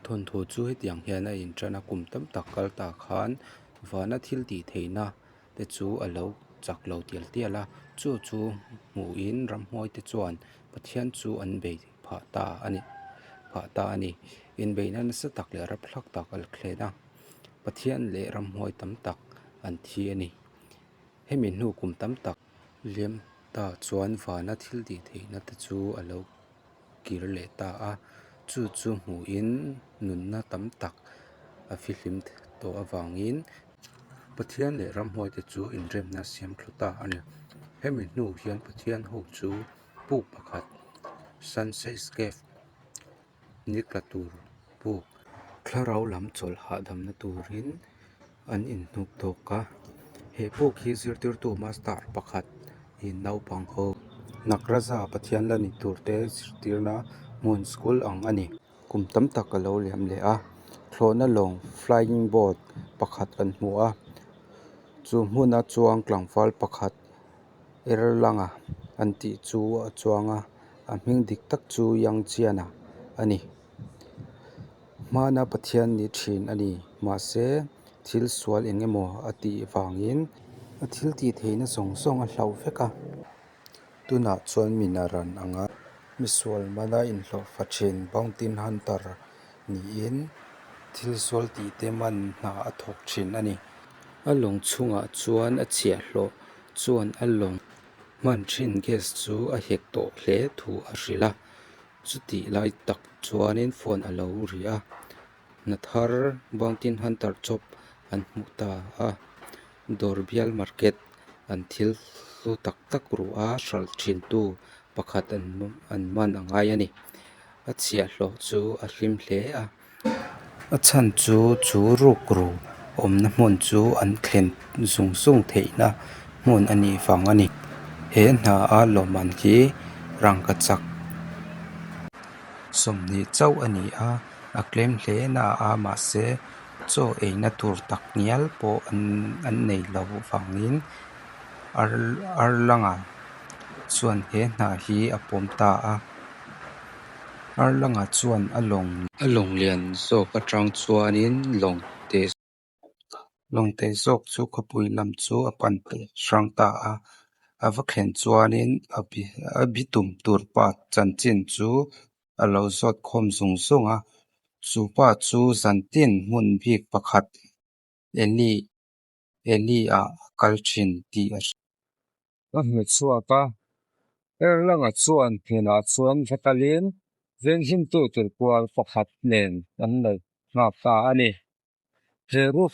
Thawnthu chu hetiang hian a inṭan a, kum tam tak kal ta khan vana thil tih theihna te chu a lo chak lo tial tial a, chu chu hmuhin ramhuai te chuan Pathian chu an bei phah ta a ni phah ta a ni. Inbeihna nasa tak leh rapthlak tak a thlen a, Pathian leh ramhuai tam tak an thi a ni. Hemi hnu kum tam tak liam ta chuan vana thil tih theihna te chu a lo kir leh ta a, chu chu hmuhin nunna tam tak a fihlim tawh avangin Pathian leh ramhuaite chu inremna a siam thlu ta a ni. Hemi hnu hian Pathian ho chu puk pakhat Sunset Cave ni tla tur puk thlarau lam chawlh hahdamna turin an inhnuk tawk a, he puk hi zirtirtu master pakhat in naupang ho Nagraja Pathian la ni tur te zirtirna hmun school ang a ni. Kum tam tak a lo liam leh a, thlawhna lawng flying boat pakhat kan hmu a, chu hmuna chuang tlangval pakhat Erlanga an tih chu a chuang a, a hming dik tak chu Yang Chiana a ni. Hmana Pathian ni thin a ni, mahse thil sual eng emaw a tih vangin a thil tih theihna zawng zawng a hlauh vek a. Tunah chuan mi naran anga misual mana inhlawhfa thin Bounty Hunter niin thil sual tih te man hna a thawk thin a ni. A lawng chhungah chuan a chhiahhlawh chuan a lawng hman thin gas chu a hek tawh hle thu a hrilh a, chutih lai tak chuanin phone a lo ri a, hna thar Bounty Hunter job an hmuh ta a, dawr bial market an thil hlu tak tak ruh a hralh thin tu pakhat an man a ngai a ni, a chhiahhlawh chu a hlim hle a. A chhan chu chu rukru awmna hmun chu an thlen zung zung theihna hmun a nih vang a ni. He hna a lawmman hi rangkachak 20 chauh a ni a, a tlem hle na a mahse chaw eina tur tak ngial pawh an nei lo vangin Arlanga chuan he hna hi a pawm ta a. Arlanga chuan a lawng a lawng lian zawk atang chuanin lawng te lawng te zawk chu khawpui lam chu a pan hrang ta a. A va thlen chuanin a bi a bitum tur pa chanchin chu a lo zawt khawm zung zung a. Chu pa chu zantin hmun bik pakhat Eli Eli ah a kal thin tih a hria. A hmu chhuak a, Erlanga chuan hnenah chuan va kalin venghimtu tur kual pakhat nen an lo nghak ta a ni. He ruk.